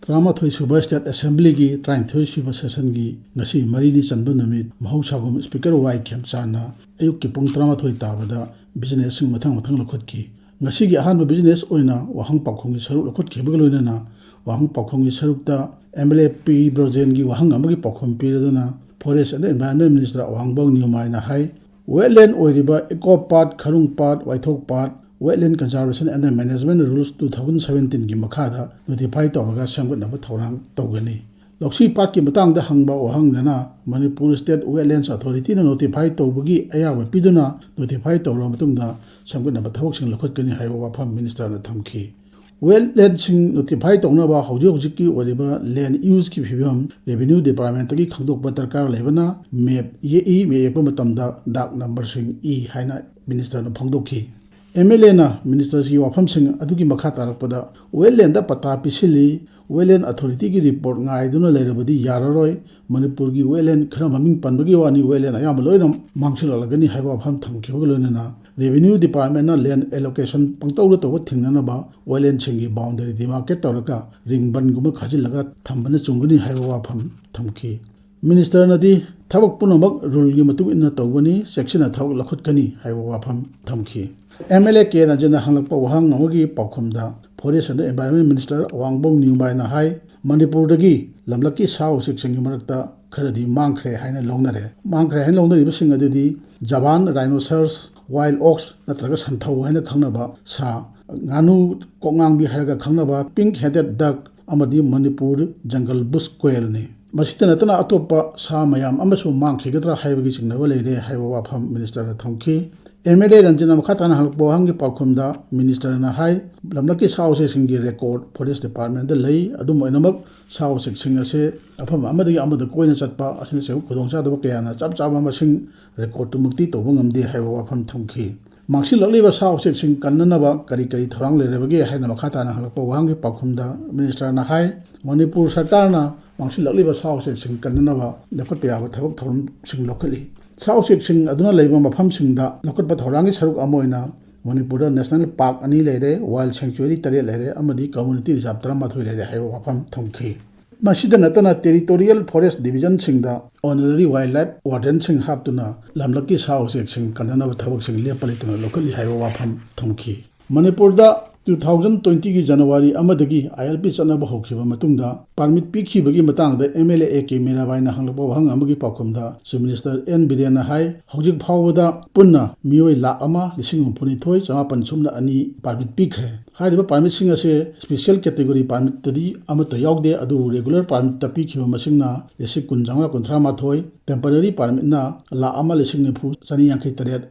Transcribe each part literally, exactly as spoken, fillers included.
ꯇꯔꯥꯃꯥꯊꯣꯏ ꯁꯨꯕ State Assembly ꯒꯤ ꯇꯔꯥꯅꯤꯊꯣꯏ ꯁꯨꯕ session ꯒꯤ ꯉꯁꯤ ꯃꯔꯤꯅꯤ ꯆꯟꯕ ꯅꯨꯃꯤꯠ ꯃꯍꯧꯁꯥꯒꯨꯝ Speaker ꯋꯥꯏ ꯈꯦꯝꯆꯥꯟꯅ ꯑꯌꯨꯛꯀꯤ ꯄꯨꯡ ꯇꯔꯥꯃꯥꯊꯣꯏ ꯇꯥꯕꯗ business ꯁꯤꯡ ꯃꯊꯪ ꯃꯊꯪ ꯂꯧꯈꯠꯈꯤ꯫ ꯉꯁꯤꯒꯤ ꯑꯍꯥꯟꯕ business ꯑꯣꯏꯅ ꯋꯥꯍꯪ ꯄꯥꯎꯈꯨꯝꯒꯤ ꯁꯔꯨꯛ ꯂꯧꯈꯠꯈꯤꯕꯒ ꯂꯣꯏꯅꯅ ꯋꯥꯍꯪ ꯄꯥꯎꯈꯨꯝꯒꯤ ꯁꯔꯨꯛꯇ M L A ꯄꯤ ꯕ꯭ꯔꯣꯖꯦꯟꯒꯤ ꯋꯥꯍꯪ ꯑꯃꯒꯤ ꯄꯥꯎꯈꯨꯝ ꯄꯤꯔꯗꯨꯅ Forest and Environment Minister Awangbou ꯅꯤꯌꯨꯃꯥꯏꯅ ꯍꯥꯏ, wetland ꯑꯣꯏꯔꯤꯕ ꯏꯀꯣ ꯄꯥꯠ, ꯈꯔꯨꯡ ꯄꯥꯠ, ꯋꯥꯏꯊꯣꯛ ꯄꯥꯠ, Wetland Conservation and Management Rules two thousand seventeen ꯒꯤ ꯃꯈꯥꯗ notify ꯇꯧꯔꯒ ꯁꯦꯝꯒꯠꯅꯕ ꯊꯧꯔꯥꯡ ꯇꯧꯒꯅꯤ꯫ ꯂꯧꯁꯤ ꯄꯥꯠꯀꯤ ꯃꯇꯥꯡꯗ ꯍꯪꯕ ꯋꯥꯍꯪꯗꯅ Manipur State Wetlands Authority ꯅ notify ꯇꯧꯕꯒꯤ ꯑꯌꯥꯕ ꯄꯤꯗꯨꯅ notify ꯇꯧꯔꯕ ꯃꯇꯨꯡꯗ ꯁꯦꯝꯒꯠꯅꯕ ꯊꯕꯛꯁꯤꯡ ꯂꯧꯈꯠꯀꯅꯤ ꯍꯥꯏꯕ ꯋꯥꯐꯝ minister ꯅ ꯊꯝꯈꯤ꯫ Wetland ꯁꯤꯡ notify ꯇꯧꯅꯕ ꯍꯧꯖꯤꯛ ꯍꯧꯖꯤꯛꯀꯤ ꯑꯣꯏꯔꯤꯕ land use ꯀꯤ ꯐꯤꯕꯝ Revenue Department ꯇꯒꯤ ꯈꯪꯗꯣꯛꯄ ꯗꯔꯀꯥꯔ ꯂꯩꯕꯅ map ꯌꯦꯛꯏ, map ꯌꯦꯛꯄ ꯃꯇꯝꯗ ꯗꯥꯛ number ꯁꯤꯡ ꯏ ꯍꯥꯏꯅ minister ꯅ ꯐꯣꯡꯗꯣꯛꯈꯤ꯫ M L A ꯅ minister ꯒꯤ ꯋꯥꯐꯝꯁꯤꯡ ꯑꯗꯨꯒꯤ ꯃꯈꯥ ꯇꯥꯔꯛꯄꯗ wetland ꯗ ꯄꯇꯥ ꯄꯤꯁꯤꯜꯂꯤ, Wetland Authority ꯒꯤ report ꯉꯥꯏꯗꯨꯅ ꯂꯩꯔꯕꯗꯤ ꯌꯥꯔꯔꯣꯏ, ꯃꯅꯤꯄꯨꯔꯒꯤ wetland ꯈꯔ ꯃꯃꯤꯡ ꯄꯟꯕꯒꯤ ꯋꯥꯅꯤ, wetland ꯑꯌꯥꯝꯕ ꯂꯣꯏꯅ ꯃꯥꯡꯁꯤꯜꯂꯛꯂꯒꯅꯤ ꯍꯥꯏꯕ ꯋꯥꯐꯝ ꯊꯝꯈꯤꯕꯒ ꯂꯣꯏꯅꯅ Revenue Department ꯅ land allocation ꯄꯪꯇꯧꯗ ꯇꯧꯕ ꯊꯤꯡꯅꯅꯕ wetland ꯁꯤꯡꯒꯤ boundary demarcate ꯇꯧꯔꯒ ring ꯕꯟꯒꯨꯝꯕ ꯈꯥꯖꯤꯜꯂꯒ ꯊꯝꯕꯅ ꯆꯨꯝꯒꯅꯤ ꯍꯥꯏꯕ ꯋꯥꯐꯝ ꯊꯝꯈꯤ꯫ Minister ꯅꯗꯤ ꯊꯕꯛ ꯄꯨꯝꯅꯃꯛ rule ꯒꯤ ꯃꯇꯨꯡ ꯏꯟꯅ ꯇꯧꯒꯅꯤ, ꯆꯦꯛꯁꯤꯟꯅ ꯊꯕꯛ ꯂꯧꯈꯠꯀꯅꯤ ꯍꯥꯏꯕ ꯋꯥꯐꯝ ꯊꯝꯈꯤ꯫ M L A ꯀꯦ ꯔꯟꯖꯟꯅ ꯍꯪꯂꯛꯄ ꯋꯥꯍꯪ ꯑꯃꯒꯤ ꯄꯥꯎꯈꯨꯝꯗ Forest and Environment Minister Awangbou ꯅꯤꯌꯨꯃꯥꯏꯅ ꯍꯥꯏ, ꯃꯅꯤꯄꯨꯔꯗꯒꯤ ꯂꯝꯂꯛꯀꯤ ꯁꯥ ꯎꯆꯦꯛꯁꯤꯡꯒꯤ ꯃꯔꯛꯇ ꯈꯔꯗꯤ ꯃꯥꯡꯈ꯭ꯔꯦ ꯍꯥꯏꯅ ꯂꯧꯅꯔꯦ꯫ ꯃꯥꯡꯈ꯭ꯔꯦ ꯍꯥꯏꯅ ꯂꯧꯅꯔꯤꯕꯁꯤꯡ ꯑꯗꯨꯗꯤ ꯖꯕꯥꯟ, rhinoceros, wild ox ꯅꯠꯇ꯭ꯔꯒ ꯁꯟꯊꯧ ꯍꯥꯏꯅ ꯈꯪꯅꯕ ꯁꯥ, ꯉꯥꯅꯨ ꯀꯣꯛꯉꯥꯡꯕꯤ ꯍꯥꯏꯔꯒ ꯈꯪꯅꯕ pink headed duck ꯑꯃꯗꯤ Manipur jungle bush quail ꯅꯤ꯫ ꯃꯁꯤꯇ ꯅꯠꯇꯅ ꯑꯇꯣꯞꯄ ꯁꯥ ꯃꯌꯥꯝ ꯑꯃꯁꯨ ꯃꯥꯡꯈꯤꯒꯗ꯭ꯔꯥ ꯍꯥꯏꯕꯒꯤ ꯆꯤꯡꯅꯕ ꯂꯩꯔꯦ ꯍꯥꯏꯕ ꯋꯥꯐꯝ minister ꯅ ꯊꯝꯈꯤ꯫ M L A ꯔꯟꯖꯟꯅ ꯃꯈꯥ ꯇꯥꯅ ꯍꯪꯂꯛꯄ ꯋꯥꯍꯪꯒꯤ ꯄꯥꯎꯈꯨꯝꯗ minister ꯅ ꯍꯥꯏ, ꯂꯝꯂꯛꯀꯤ ꯁꯥ ꯎꯆꯦꯛꯁꯤꯡꯒꯤ record Forest Department ꯇ ꯂꯩ, ꯑꯗꯨꯝ ꯑꯣꯏꯅꯃꯛ ꯁꯥ ꯎꯆꯦꯛꯁꯤꯡ ꯑꯁꯦ ꯃꯐꯝ ꯑꯃꯗꯒꯤ ꯑꯃꯗ ꯀꯣꯏꯅ ꯆꯠꯄ ꯑꯁꯤꯅꯆꯤꯡꯕ ꯈꯨꯗꯣꯡꯆꯥꯗꯕ ꯀꯌꯥꯅ ꯆꯞ ꯆꯥꯕ ꯃꯁꯤꯡ record ꯇꯨꯃꯛꯇꯤ ꯇꯧꯕ ꯉꯝꯗꯦ ꯍꯥꯏꯕ ꯋꯥꯐꯝ ꯊꯝꯈꯤ꯫ ꯃꯥꯡꯁꯤꯜꯂꯛꯂꯤꯕ ꯁꯥ ꯎꯆꯦꯛꯁꯤꯡ ꯀꯟꯅꯅꯕ ꯀꯔꯤ ꯀꯔꯤ ꯊꯧꯔꯥꯡ ꯂꯩꯔꯕꯒꯦ ꯍꯥꯏꯅ ꯃꯈꯥ ꯇꯥꯅ ꯍꯪꯂꯛꯄ ꯋꯥꯍꯪꯒꯤ ꯄꯥꯎꯈꯨꯝꯗ minister ꯅ ꯍꯥꯏ, ꯃꯅꯤꯄꯨꯔ ꯁꯔꯀꯥꯔꯅ ꯃꯥꯡꯁꯤꯜꯂꯛꯂꯤꯕ ꯁꯥ ꯎꯆꯦꯛꯁꯤꯡ ꯀꯟꯅꯅꯕ ꯂꯧꯈꯠꯄ ꯌꯥꯕ ꯊꯕꯛ ꯊꯧꯔꯝꯁꯤꯡ ꯂꯧꯈꯠꯂꯤ꯫ ꯁꯥ ꯎꯆꯦꯛꯁꯤꯡ ꯑꯗꯨꯅ ꯂꯩꯕ ꯃꯐꯝꯁꯤꯡꯗ ꯂꯧꯈꯠꯄ ꯊꯧꯔꯥꯡꯒꯤ ꯁꯔꯨꯛ ꯑꯃ ꯑꯣꯏꯅ ꯃꯅꯤꯄꯨꯔꯗ ꯅꯦꯁꯅꯦꯜ ꯄꯥꯔꯛ ꯑꯅꯤ ꯂꯩꯔꯦ, ꯋꯥꯏꯜ ꯁꯦꯡꯆꯨꯋꯦꯔꯤ ꯇꯔꯦꯠ ꯂꯩꯔꯦ ꯑꯃꯗꯤ ꯀꯝꯃ꯭ꯌꯨꯅꯤꯇꯤ ꯔꯤꯖꯥꯔꯚ ꯇꯔꯥꯃꯥꯊꯣꯏ ꯂꯩꯔꯦ ꯍꯥꯏꯕ ꯋꯥꯐꯝ ꯊꯝꯈꯤ꯫ ꯃꯁꯤꯗ ꯅꯠꯇꯅ territorial forest ꯗꯤꯕꯤꯖꯟꯁꯤꯡꯗ honorary wild life ꯋꯥꯔꯗꯦꯟꯁꯤꯡ ꯍꯥꯞꯇꯨꯅ ꯂꯝꯂꯛꯀꯤ ꯁꯥ ꯎꯆꯦꯛꯁꯤꯡ ꯀꯟꯅꯅꯕ ꯊꯕꯛꯁꯤꯡ ꯂꯦꯞꯄ ꯂꯩꯇꯅ ꯂꯧꯈꯠꯂꯤ ꯍꯥꯏꯕ ꯋꯥꯐꯝ ꯊꯝꯈꯤ꯫ ꯃꯅꯤꯄꯨꯔꯗ two thousand twenty ꯒꯤ ꯖꯅꯋꯥꯔꯤ ꯑꯃꯗꯒꯤ I L P ꯆꯠꯅꯕ ꯍꯧꯈꯤꯕ ꯃꯇꯨꯡꯗ ꯄꯥꯔꯃꯤꯠ ꯄꯤꯈꯤꯕꯒꯤ ꯃꯇꯥꯡꯗ M L A A K ꯃꯤꯔꯥꯕꯥꯏꯅ ꯍꯪꯂꯛꯄ ꯋꯥꯍꯪ ꯑꯃꯒꯤ ꯄꯥꯎꯈꯨꯝꯗ Chief Minister N ꯕꯤꯔꯦꯟꯅ ꯍꯥꯏ, ꯍꯧꯖꯤꯛ ꯐꯥꯎꯕꯗ ꯄꯨꯟꯅ ꯃꯤꯑꯣꯏ ꯂꯥꯈ ꯑꯃ ꯂꯤꯁꯤꯡ ꯍꯨꯝꯐꯨ ꯅꯤꯊꯣꯏ ꯆꯃꯥꯄꯟ ꯁꯨꯞꯅ ꯑꯅꯤ ꯄꯥꯔꯃꯤꯠ ꯄꯤꯈ꯭ꯔꯦ꯫ ꯍꯥꯏꯔꯤꯕ ꯄꯥꯔꯃꯤꯠꯁꯤꯡ ꯑꯁꯦ ꯁ꯭ꯄꯦꯁꯤꯌꯦꯜ ꯀꯦꯇꯦꯒꯣꯔꯤ ꯄꯥꯔꯃꯤꯠꯇꯗꯤ ꯑꯃꯠꯇ ꯌꯥꯎꯗꯦ, ꯑꯗꯨꯕꯨ ꯔꯦꯒꯨꯂꯔ ꯄꯥꯔꯃꯤꯠꯇ ꯄꯤꯈꯤꯕ ꯃꯁꯤꯡꯅ ꯂꯤꯁꯤꯡ ꯀꯨꯟ ꯆꯥꯝꯃꯉꯥ ꯀꯨꯟꯊ꯭ꯔꯥ ꯃꯥꯊꯣꯏ, ꯇꯦꯝꯄꯔꯦꯔꯤ ꯄꯥꯔꯃꯤꯠꯅ ꯂꯥꯈ ꯑꯃ ꯂꯤꯁꯤꯡ ꯅꯤꯐꯨ ꯆꯅꯤ ꯌꯥꯡꯈꯩ ꯇꯔꯦꯠ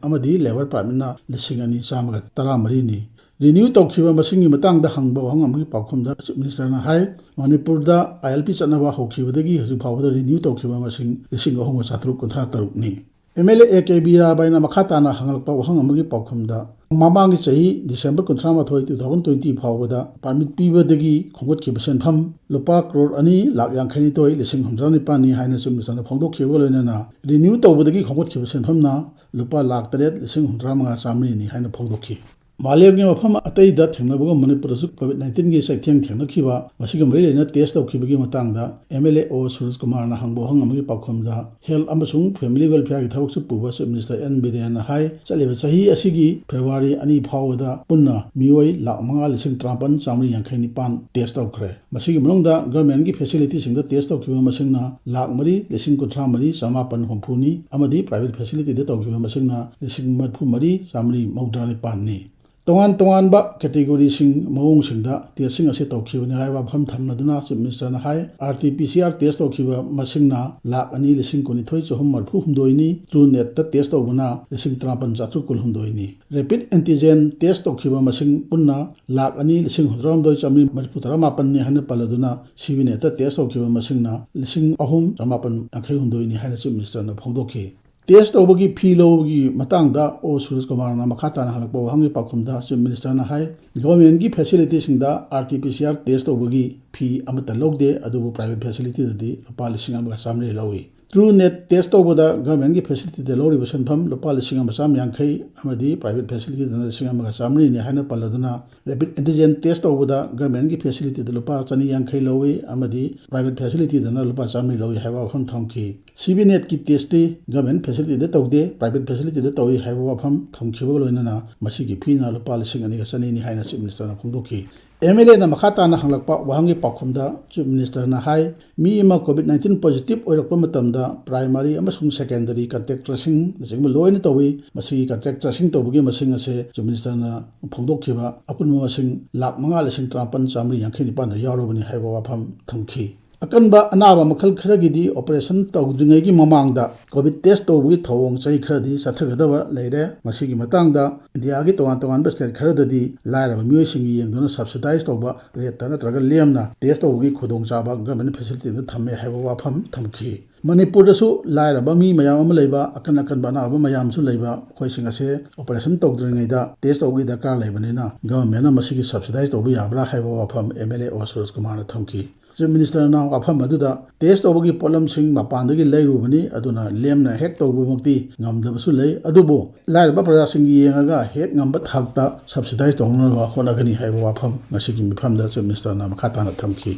ꯑꯃꯗꯤ ꯂꯦꯕꯔ ꯄꯥꯔꯃꯤꯠꯅ ꯂꯤꯁꯤꯡ ꯑꯅꯤ ꯆꯥꯝꯃꯒ ꯇꯔꯥ ꯃꯔꯤꯅꯤ꯫ ꯔꯤꯅ꯭ꯌꯨ ꯇꯧꯈꯤꯕ ꯃꯁꯤꯡꯒꯤ ꯃꯇꯥꯡꯗ ꯍꯪꯕ ꯋꯥꯍꯪ ꯑꯃꯒꯤ ꯄꯥꯎꯈꯨꯝꯗ Chief Minister ꯅ ꯍꯥꯏ, ꯃꯅꯤꯄꯨꯔꯗ I L P ꯆꯠꯅꯕ ꯍꯧꯈꯤꯕꯗꯒꯤ ꯍꯧꯖꯤꯛ ꯐꯥꯎꯕꯗ ꯔꯤꯅ꯭ꯌꯨ ꯇꯧꯈꯤꯕ ꯃꯁꯤꯡ ꯂꯤꯁꯤꯡ ꯑꯍꯨꯝꯒ ꯆꯥꯇ꯭ꯔꯨꯛ ꯀꯨꯟꯊ꯭ꯔꯥ ꯇꯔꯨꯛꯅꯤ꯫ M L A A K ꯕꯤꯔꯥꯕꯥꯏꯅ ꯃꯈꯥ ꯇꯥꯅ ꯍꯪꯂꯛꯄ ꯋꯥꯍꯪ ꯑꯃꯒꯤ ꯄꯥꯎꯈꯨꯝꯗ, ꯃꯃꯥꯡꯒꯤ ꯆꯍꯤ December ꯀꯨꯟꯊ꯭ꯔꯥ ꯃꯥꯊꯣꯏ, two thousand twenty ꯐꯥꯎꯕꯗ ꯄꯥꯔꯃꯤꯠ ꯄꯤꯕꯗꯒꯤ ꯈꯣꯝꯒꯠꯈꯤꯕ ꯁꯦꯟꯐꯝ ꯂꯨꯄꯥ ꯀ꯭ꯔꯣꯔ ꯑꯅꯤ ꯂꯥꯈ ꯌꯥꯡꯈꯩ ꯅꯤꯊꯣꯏ ꯂꯤꯁꯤꯡ ꯍꯨꯝꯗ꯭ꯔꯥ ꯅꯤꯄꯥꯟꯅꯤ ꯍꯥꯏꯅ Chief Minister ꯅ ꯐꯣꯡꯗꯣꯛꯈꯤꯕꯒ ꯂꯣꯏꯅꯅ ꯔꯤꯅ꯭ꯌꯨ ꯇꯧꯕꯗꯒꯤ ꯈꯣꯝꯒꯠꯈꯤꯕ ꯁꯦꯟꯐꯝꯅ ꯂꯨꯄꯥ ꯂꯥꯈ ꯇꯔꯦꯠ ꯂꯤꯁꯤꯡ ꯍꯨꯝꯗ꯭ꯔꯥ ꯃꯉꯥ ꯆꯥꯃꯔꯤꯅꯤ ꯍꯥꯏꯅ ꯐꯣꯡꯗꯣꯛꯈꯤ꯫ ꯃꯥꯂꯦꯝꯒꯤ ꯃꯐꯝ ꯑꯇꯩꯗ ꯊꯦꯡꯅꯕꯒ ꯃꯅꯤꯄꯨꯔꯗꯁꯨ COVID nineteen ꯒꯤ ꯆꯩꯊꯦꯡ ꯊꯦꯡꯅꯈꯤꯕ, ꯃꯁꯤꯒ ꯃꯔꯤ ꯂꯩꯅꯅ ꯇꯦꯁ ꯇꯧꯈꯤꯕꯒꯤ ꯃꯇꯥꯡꯗ M L A O ꯁꯨꯔꯖ ꯀꯨꯃꯥꯔꯅ ꯍꯪꯕ ꯋꯥꯍꯪ ꯑꯃꯒꯤ ꯄꯥꯎꯈꯨꯝꯗ, ꯍꯦꯜꯊ ꯑꯃꯁꯨꯡ ꯐꯦꯃꯤꯂꯤ ꯋꯦꯜꯐꯤꯌꯔꯒꯤ ꯊꯕꯛꯁꯨ ꯄꯨꯕ Chief Minister N ꯕꯤꯔꯦꯟꯅ ꯍꯥꯏ, ꯆꯠꯂꯤꯕ ꯆꯍꯤ ꯑꯁꯤꯒꯤ ꯐꯦꯕ꯭ꯔꯨꯋꯥꯔꯤ ꯑꯅꯤ ꯐꯥꯎꯕꯗ ꯄꯨꯟꯅ ꯃꯤꯑꯣꯏ ꯂꯥꯈ ꯃꯉꯥ ꯂꯤꯁꯤꯡ ꯇꯔꯥꯃꯥꯄꯟ ꯆꯥꯃꯔꯤ ꯌꯥꯡꯈꯩ ꯅꯤꯄꯥꯟ ꯇꯦꯁ ꯇꯧꯈ꯭ꯔꯦ꯫ ꯃꯁꯤꯒꯤ ꯃꯅꯨꯡꯗ ꯒꯚꯔꯟꯃꯦꯟꯠꯀꯤ ꯐꯦꯁꯤꯂꯤꯇꯤꯁꯤꯡꯗ ꯇꯦꯁ ꯇꯧꯈꯤꯕ ꯃꯁꯤꯡꯅ ꯂꯥꯈ ꯃꯔꯤ ꯂꯤꯁꯤꯡ ꯀꯨꯟꯊ꯭ꯔꯥ ꯃꯔꯤ ꯆꯃꯥꯄꯟ ꯍꯨꯝꯐꯨꯅꯤ ꯑꯃꯗꯤ ꯄ꯭ꯔꯥꯏꯚꯦꯠ ꯐꯦꯁꯤꯂꯤꯇꯤꯗ ꯇꯧꯈꯤꯕ ꯃꯁꯤꯡꯅ ꯂꯤꯁꯤꯡ ꯃꯔꯤꯐꯨ ꯃꯔꯤ ꯆꯥꯃꯔꯤ ꯃꯧꯗ꯭ꯔꯥ ꯅꯤꯄꯥꯟꯅꯤ꯫ ꯇꯣꯉꯥꯟ ꯇꯣꯉꯥꯟꯕ ꯀꯦꯇꯦꯒꯣꯔꯤꯁꯤꯡ ꯃꯑꯣꯡꯁꯤꯡꯗ ꯇꯦꯁꯁꯤꯡ ꯑꯁꯤ ꯇꯧꯈꯤꯕꯅꯤ ꯍꯥꯏꯕ ꯋꯥꯐꯝ ꯊꯝꯂꯗꯨꯅ Chief Minister ꯅ ꯍꯥꯏ, R T P C R test ꯇꯧꯈꯤꯕ ꯃꯁꯤꯡꯅ ꯂꯥꯈ ꯑꯅꯤ ꯂꯤꯁꯤꯡ ꯀꯨꯟꯅꯤꯊꯣꯏ ꯆꯍꯨꯝ ꯃꯔꯤꯐꯨ ꯍꯨꯝꯗꯣꯏꯅꯤ, TrueNat ꯇ ꯇꯦꯁ ꯇꯧꯕꯅ ꯂꯤꯁꯤꯡ ꯇꯔꯥꯃꯥꯄꯟ ꯆꯥꯇ꯭ꯔꯨꯛ ꯀꯨꯟꯍꯨꯝꯗꯣꯏꯅꯤ꯫ ꯔꯦꯄꯤꯗ ꯑꯦꯟꯇꯤꯖꯦꯟ ꯇꯦꯁ ꯇꯧꯈꯤꯕ ꯃꯁꯤꯡ ꯄꯨꯟꯅ ꯂꯥꯈ ꯑꯅꯤ ꯂꯤꯁꯤꯡ ꯍꯨꯝꯗ꯭ꯔꯥꯍꯨꯝꯗꯣꯏ ꯆꯥꯃꯔꯤ ꯃꯔꯤꯐꯨ ꯇꯔꯥꯃꯥꯄꯟꯅꯤ ꯍꯥꯏꯅ ꯄꯜꯂꯗꯨꯅ, CVNet ꯇ ꯇꯦꯁ ꯇꯧꯈꯤꯕ ꯃꯁꯤꯡꯅ ꯂꯤꯁꯤꯡ ꯑꯍꯨꯝ ꯆꯃꯥꯄꯟ ꯌꯥꯡꯈꯩ ꯍꯨꯝꯗꯣꯏꯅꯤ ꯍꯥꯏꯅ Chief Minister ꯅ ꯐꯣꯡꯗꯣꯛꯈꯤ꯫ ꯇꯦꯁ ꯇꯧꯕꯒꯤ ꯐꯤ ꯂꯧꯕꯒꯤ ꯃꯇꯥꯡꯗ ꯑꯣ ꯁꯨꯔꯖ ꯀꯨꯃꯥꯔꯅ ꯃꯈꯥ ꯇꯥꯅ ꯍꯪꯂꯛꯄ ꯋꯥꯍꯪꯒꯤ ꯄꯥꯎꯈꯨꯝꯗ Chief Minister ꯅ ꯍꯥꯏ, ꯒꯚꯔꯟꯃꯦꯟꯠꯀꯤ ꯐꯦꯁꯤꯂꯤꯇꯤꯁꯤꯡꯗ R T P C R test ꯇꯧꯕꯒꯤ ꯐꯤ ꯑꯃꯠꯇ ꯂꯧꯗꯦ, ꯑꯗꯨꯕꯨ ꯄ꯭ꯔꯥꯏꯚꯦꯠ ꯐꯦꯁꯤꯂꯤꯇꯤꯗꯗꯤ ꯂꯨꯄꯥ ꯂꯤꯁꯤꯡ ꯑꯃꯒ ꯆꯥꯃꯔꯤ ꯂꯧꯏ꯫ TrueNat test ꯇꯧꯕꯗ governmentꯀꯤ facilityꯗ ꯂꯧꯔꯤꯕ ꯁꯦꯟꯐꯝ ꯂꯨꯄꯥ ꯂꯤꯁꯤꯡ ꯑꯃ ꯆꯥꯝꯃ ꯌꯥꯡꯈꯩ ꯑꯃꯗꯤ private facilityꯗꯅ ꯂꯤꯁꯤꯡ ꯑꯃꯒ ꯆꯥꯝꯃꯔꯤꯅꯤ ꯍꯥꯏꯅ ꯄꯜꯂꯗꯨꯅ, rapid antigen test ꯇꯧꯕꯗ governmentꯀꯤ facilityꯗ ꯂꯨꯄꯥ ꯆꯅꯤ ꯌꯥꯡꯈꯩ ꯂꯧꯏ ꯑꯃꯗꯤ private facilityꯗꯅ ꯂꯨꯄꯥ ꯆꯥꯝꯃꯔꯤ ꯂꯧꯏ ꯍꯥꯏꯕ ꯋꯥꯐꯝ ꯊꯝꯈꯤ꯫ CVNetꯀꯤ testꯇꯤ government facilityꯗ ꯇꯧꯗꯦ, private facilityꯗ ꯇꯧꯏ ꯍꯥꯏꯕ ꯋꯥꯐꯝ ꯊꯝꯈꯤꯕꯒ ꯂꯣꯏꯅꯅ ꯃꯁꯤꯒꯤ feeꯅ ꯂꯨꯄꯥ ꯂꯤꯁꯤꯡ ꯑꯅꯤꯒ ꯆꯅꯤꯅꯤ ꯍꯥꯏꯅ Chief Ministerꯅ ꯐꯣꯡꯗꯣꯛꯈꯤ꯫ MLAꯅ ꯃꯈꯥ ꯇꯥꯅ ꯍꯪꯂꯛꯄ ꯋꯥꯍꯪꯒꯤ ꯄꯥꯎꯈꯨꯝꯗ Chief Ministerꯅ ꯍꯥꯏ, ꯃꯤ ꯑꯃ COVID nineteen positive ꯑꯣꯏꯔꯛꯄ ꯃꯇꯝꯗ primary ꯑꯃꯁꯨꯡ secondary contact tracingꯅꯆꯤꯡꯕ ꯂꯣꯏꯅ ꯇꯧꯏ꯫ ꯃꯁꯤꯒꯤ contact tracing ꯇꯧꯕꯒꯤ ꯃꯁꯤꯡ ꯑꯁꯦ Chief Ministerꯅ ꯐꯣꯡꯗꯣꯛꯈꯤꯕ ꯑꯄꯨꯟꯕ ꯃꯁꯤꯡ ꯂꯥꯈ ꯃꯉꯥ ꯂꯤꯁꯤꯡ ꯇꯔꯥꯃꯥꯄꯟ ꯆꯥꯃꯔꯤ ꯌꯥꯡꯈꯩ ꯅꯤꯄꯥꯟꯗ ꯌꯥꯎꯔꯕꯅꯤ ꯍꯥꯏꯕ ꯋꯥꯐꯝ ꯊꯝꯈꯤ꯫ ꯑꯀꯟꯕ ꯑꯅꯥꯕ ꯃꯈꯜ ꯈꯔꯒꯤꯗꯤ operation ꯇꯧꯗ꯭ꯔꯤꯉꯩꯒꯤ ꯃꯃꯥꯡꯗ COVID test ꯇꯧꯕꯒꯤ ꯊꯧꯑꯣꯡ ꯆꯍꯤ ꯈꯔꯗꯤ ꯆꯠꯊꯒꯗꯕ ꯂꯩꯔꯦ꯫ ꯃꯁꯤꯒꯤ ꯃꯇꯥꯡꯗ ꯏꯟꯗꯤꯌꯥꯒꯤ ꯇꯣꯉꯥꯟ ꯇꯣꯉꯥꯟꯕ state ꯈꯔꯗꯗꯤ ꯂꯥꯏꯔꯕ ꯃꯤꯑꯣꯏꯁꯤꯡꯒꯤ ꯌꯦꯡꯗꯨꯅ subsidize ꯇꯧꯕ rate ꯅꯠꯇ꯭ꯔꯒ ꯂꯦꯝꯅ test ꯇꯧꯕꯒꯤ ꯈꯨꯗꯣꯡꯆꯥꯕ government facilityꯗ ꯊꯝꯃꯦ ꯍꯥꯏꯕ ꯋꯥꯐꯝ ꯊꯝꯈꯤ꯫ ꯃꯅꯤꯄꯨꯔꯗꯁꯨ ꯂꯥꯏꯔꯕ ꯃꯤ ꯃꯌꯥꯝ ꯑꯃ ꯂꯩꯕ, ꯑꯀꯟ ꯑꯀꯟꯕ ꯑꯅꯥꯕ ꯃꯌꯥꯝꯁꯨ ꯂꯩꯕ, ꯃꯈꯣꯏꯁꯤꯡ ꯑꯁꯦ operation ꯇꯧꯗ꯭ꯔꯤꯉꯩꯗ test ꯇꯧꯕꯒꯤ ꯗꯔꯀꯥꯔ ꯂꯩꯕꯅꯤꯅ governmentꯅ ꯃꯁꯤꯒꯤ subsidize ꯇꯧꯕ ꯌꯥꯕ꯭ꯔꯥ ꯍꯥꯏꯕ ꯋꯥꯐꯝ MLA ꯑꯣ ꯁꯨꯔꯖ ꯀꯨꯃꯥꯔꯅ ꯊꯝꯈꯤ꯫ Chief Ministerꯅ ꯋꯥꯐꯝ ꯑꯗꯨꯗ test ꯇꯧꯕꯒꯤ ꯄꯣꯠꯂꯝꯁꯤꯡ ꯃꯄꯥꯟꯗꯒꯤ ꯂꯩꯔꯨꯕꯅꯤ, ꯑꯗꯨꯅ ꯂꯦꯝꯅ ꯍꯦꯛ ꯇꯧꯕꯃꯛꯇꯤ ꯉꯝꯗꯕꯁꯨ ꯂꯩ, ꯑꯗꯨꯕꯨ ꯂꯥꯏꯔꯕ ꯄ꯭ꯔꯖꯥꯁꯤꯡꯒꯤ ꯌꯦꯡꯉꯒ ꯍꯦꯛ ꯉꯝꯕ ꯊꯥꯛꯇ subsidize ꯇꯧꯅꯅꯕ ꯍꯣꯠꯅꯒꯅꯤ ꯍꯥꯏꯕ ꯋꯥꯐꯝ ꯉꯁꯤꯒꯤ ꯃꯤꯐꯝꯗ Chief Ministerꯅ ꯃꯈꯥ ꯇꯥꯅ ꯊꯝꯈꯤ꯫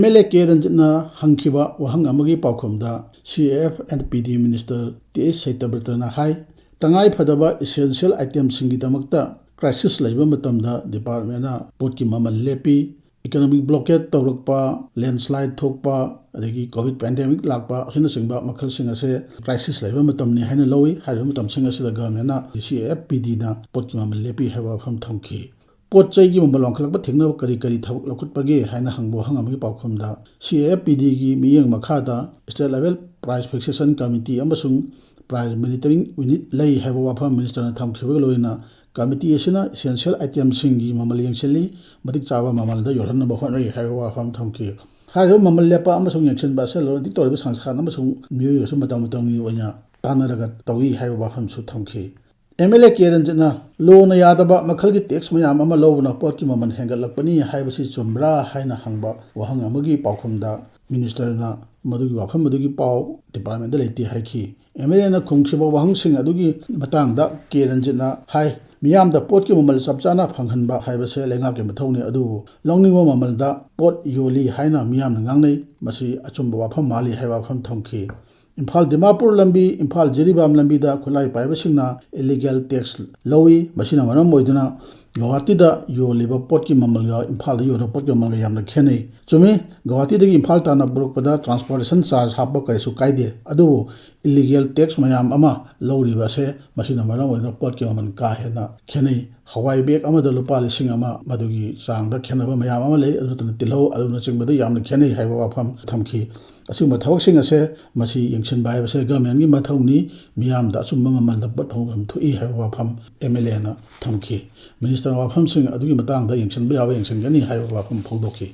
MLA ꯀꯦ ꯔꯟꯖꯤꯠꯅ ꯍꯪꯈꯤꯕ ꯋꯥꯍꯪ ꯑꯃꯒꯤ ꯄꯥꯎꯈꯨꯝꯗ CAF and PD Minister T H ꯁꯇ꯭ꯌꯕ꯭ꯔꯇꯅ ꯍꯥꯏ, ꯇꯉꯥꯏ ꯐꯗꯕ essential itemꯁꯤꯡꯒꯤꯗꯃꯛꯇ crisis ꯂꯩꯕ ꯃꯇꯝꯗ departmentꯅ ꯄꯣꯠꯀꯤ ꯃꯃꯜ ꯂꯦꯞꯄꯤ, economic blockade ꯇꯧꯔꯛꯄ, landslide ꯊꯣꯛꯄ, ꯑꯗꯒꯤ COVID pandemic ꯂꯥꯛꯄ ꯑꯁꯤꯅꯆꯤꯡꯕ ꯃꯈꯜꯁꯤꯡ ꯑꯁꯦ crisis ꯂꯩꯕ ꯃꯇꯝꯅꯤ ꯍꯥꯏꯅ ꯂꯧꯏ꯫ ꯍꯥꯏꯔꯤꯕ ꯃꯇꯝꯁꯤꯡ ꯑꯁꯤꯗ governmentꯅ CAFPDꯅ ꯄꯣꯠꯀꯤ ꯃꯃꯜ ꯂꯦꯞꯄꯤ ꯍꯥꯏꯕ ꯋꯥꯐꯝ ꯊꯝꯈꯤ꯫ ꯄꯣꯠ ꯆꯩꯒꯤ ꯃꯃꯜ ꯋꯥꯡꯈꯠꯂꯛꯄ ꯊꯤꯡꯅꯕ ꯀꯔꯤ ꯀꯔꯤ ꯊꯕꯛ ꯂꯧꯈꯠꯄꯒꯦ ꯍꯥꯏꯅ ꯍꯪꯕ ꯋꯥꯍꯪ ꯑꯃꯒꯤ ꯄꯥꯎꯈꯨꯝꯗ, CAFPDꯒꯤ ꯃꯤꯠꯌꯦꯡ ꯃꯈꯥꯗ state level price fixation committee ꯑꯃꯁꯨꯡ price monitoring unit ꯂꯩ ꯍꯥꯏꯕ ꯋꯥꯐꯝ ministerꯅ ꯊꯝꯈꯤꯕꯒ ꯂꯣꯏꯅꯅ committee ꯑꯁꯤꯅ essential itemꯁꯤꯡꯒꯤ ꯃꯃꯜ ꯌꯦꯡꯁꯤꯜꯂꯤ, ꯃꯇꯤꯛ ꯆꯥꯕ ꯃꯃꯜꯗ ꯌꯣꯜꯍꯟꯅꯕ ꯍꯣꯠꯅꯔꯤ ꯍꯥꯏꯕ ꯋꯥꯐꯝ ꯊꯝꯈꯤ꯫ ꯍꯥꯏꯔꯤꯕ ꯃꯃꯜ ꯂꯦꯞꯄ ꯑꯃꯁꯨꯡ ꯌꯦꯡꯁꯤꯟꯕ ꯑꯁꯤ ꯂꯂꯣꯟ ꯏꯇꯤꯛ ꯇꯧꯔꯤꯕ ꯁꯪꯁꯊꯥꯟ ꯑꯃꯁꯨꯡ ꯃꯤꯑꯣꯏꯒꯁꯨ ꯃꯇꯝ ꯃꯇꯝꯒꯤ ꯑꯣꯏꯅ ꯇꯥꯟꯅꯔꯒ ꯇꯧꯏ ꯍꯥꯏꯕ ꯋꯥꯐꯝꯁꯨ ꯊꯝꯈꯤ꯫ MLA ꯀꯦ ꯔꯟꯖꯤꯠꯅ ꯂꯣꯅ ꯌꯥꯗꯕ ꯃꯈꯜꯒꯤ tax ꯃꯌꯥꯝ ꯑꯃ ꯂꯧꯕꯅ ꯄꯣꯠꯀꯤ ꯃꯃꯜ ꯍꯦꯟꯒꯠꯂꯛꯄꯅꯤ ꯍꯥꯏꯕꯁꯤ ꯆꯨꯝꯕ꯭ꯔꯥ ꯍꯥꯏꯅ ꯍꯪꯕ ꯋꯥꯍꯪ ꯑꯃꯒꯤ ꯄꯥꯎꯈꯨꯝꯗ, ꯃꯤꯅꯤꯁꯇꯔꯅ ꯃꯗꯨꯒꯤ ꯋꯥꯐꯝ ꯑꯗꯨꯒꯤ ꯄꯥꯎ ꯗꯤꯄꯥꯔꯠꯃꯦꯟꯗ ꯂꯩꯇꯦ ꯍꯥꯏꯈꯤ꯫ ꯑꯦꯝ ꯑꯦꯜ ꯑꯦꯅ ꯈꯨꯝꯈꯤꯕ ꯋꯥꯍꯪꯁꯤꯡ ꯑꯗꯨꯒꯤ ꯃꯇꯥꯡꯗ ꯀꯦ ꯔꯟꯖꯤꯠꯅ ꯍꯥꯏ, ꯃꯤꯌꯥꯝꯗ ꯄꯣꯠꯀꯤ ꯃꯃꯜ ꯆꯞ ꯆꯥꯅ ꯐꯪꯍꯟꯕ ꯍꯥꯏꯕꯁꯦ ꯂꯩꯉꯥꯛꯀꯤ ꯃꯊꯧꯅꯤ, ꯑꯗꯨꯕꯨ ꯂꯧꯅꯤꯡꯕ ꯃꯃꯜꯗ ꯄꯣꯠ ꯌꯣꯜꯂꯤ ꯍꯥꯏꯅ ꯃꯤꯌꯥꯝꯅ ꯉꯥꯡꯅꯩ, ꯃꯁꯤ ꯑꯆꯨꯝꯕ ꯋꯥꯐꯝ ꯃꯥꯜꯂꯤ ꯍꯥꯏꯕ ꯋꯥꯐꯝ ꯊꯝꯈꯤ꯫ ꯏꯝꯐꯥꯜ ꯗꯤꯃꯥꯄꯨꯔ ꯂꯝꯕꯤ, ꯏꯝꯐꯥꯜ ꯖꯤꯔꯤꯕꯥꯝ ꯂꯝꯕꯤꯗ ꯈꯨꯠꯂꯥꯏ ꯄꯥꯏꯕꯁꯤꯡꯅ ꯏꯂꯤꯒꯦꯜ ꯇꯦꯛꯁ ꯂꯧꯏ꯫ ꯃꯁꯤꯅ ꯃꯔꯝ ꯑꯣꯏꯗꯨꯅ ꯒꯧꯍꯥꯇꯤꯗ ꯌꯣꯜꯂꯤꯕ ꯄꯣꯠꯀꯤ ꯃꯃꯜꯒ ꯏꯝꯐꯥꯜꯗ ꯌꯣꯜꯂꯤꯕ ꯄꯣꯠꯀꯤ ꯃꯃꯜꯒ ꯌꯥꯝꯅ ꯈꯦꯠꯅꯩ꯫ ꯆꯨꯝꯃꯤ, ꯒꯧꯍꯥꯇꯤꯗꯒꯤ ꯏꯝꯐꯥꯜ ꯇꯥꯟꯅ ꯄꯨꯔꯛꯄꯗ ꯇ꯭ꯔꯥꯟꯁꯄꯣꯔꯇꯦꯁꯟ ꯆꯥꯔꯖ ꯍꯥꯞꯄ ꯀꯔꯤꯁꯨ ꯀꯥꯏꯗꯦ, ꯑꯗꯨꯕꯨ ꯏꯂꯤꯒꯦꯜ ꯇꯦꯛꯁ ꯃꯌꯥꯝ ꯑꯃ ꯂꯧꯔꯤꯕ ꯑꯁꯦ ꯃꯁꯤꯅ ꯃꯔꯝ ꯑꯣꯏꯗꯨꯅ ꯄꯣꯠꯀꯤ ꯃꯃꯜ ꯀꯥ ꯍꯦꯟꯅ ꯈꯦꯠꯅꯩ꯫ ꯍꯋꯥꯏ ꯕꯦꯒ ꯑꯃꯗ ꯂꯨꯄꯥ ꯂꯤꯁꯤꯡ ꯑꯃ, ꯃꯗꯨꯒꯤ ꯆꯥꯡꯗ ꯈꯦꯠꯅꯕ ꯃꯌꯥꯝ ꯑꯃ ꯂꯩ꯫ ꯑꯗꯨ ꯅꯠꯇꯅ ꯇꯤꯜꯍꯧ, ꯑꯗꯨꯅꯆꯤꯡꯕꯗ ꯌꯥꯝꯅ ꯈꯦꯠꯅꯩ ꯍꯥꯏꯕ ꯋꯥꯐꯝ ꯊꯝꯈꯤ꯫ ꯑꯁꯤꯒꯨꯝꯕ ꯊꯕꯛꯁꯤꯡ ꯑꯁꯦ ꯃꯁꯤ ꯌꯦꯡꯁꯤꯟꯕ ꯍꯥꯏꯕꯁꯦ ꯒꯚꯔꯟꯃꯦꯟꯒꯤ ꯃꯊꯧꯅꯤ꯫ ꯃꯤꯌꯥꯝꯗ ꯑꯆꯨꯝꯕ ꯃꯃꯜꯗ ꯄꯣꯠ ꯐꯪꯐꯝ ꯊꯣꯛꯏ ꯍꯥꯏꯕ ꯋꯥꯐꯝ ꯑꯦꯝ ꯑꯦꯜ ꯑꯦꯅ ꯊꯝꯈꯤ꯫ ꯃꯤꯅꯤꯁꯇꯔꯅ ꯋꯥꯐꯝꯁꯤꯡ ꯑꯗꯨꯒꯤ ꯃꯇꯥꯡꯗ ꯌꯦꯡꯁꯤꯟꯕ ꯌꯥꯕ ꯌꯦꯡꯁꯤꯟꯒꯅꯤ ꯍꯥꯏꯕ ꯋꯥꯐꯝ ꯐꯣꯡꯗꯣꯛꯈꯤ꯫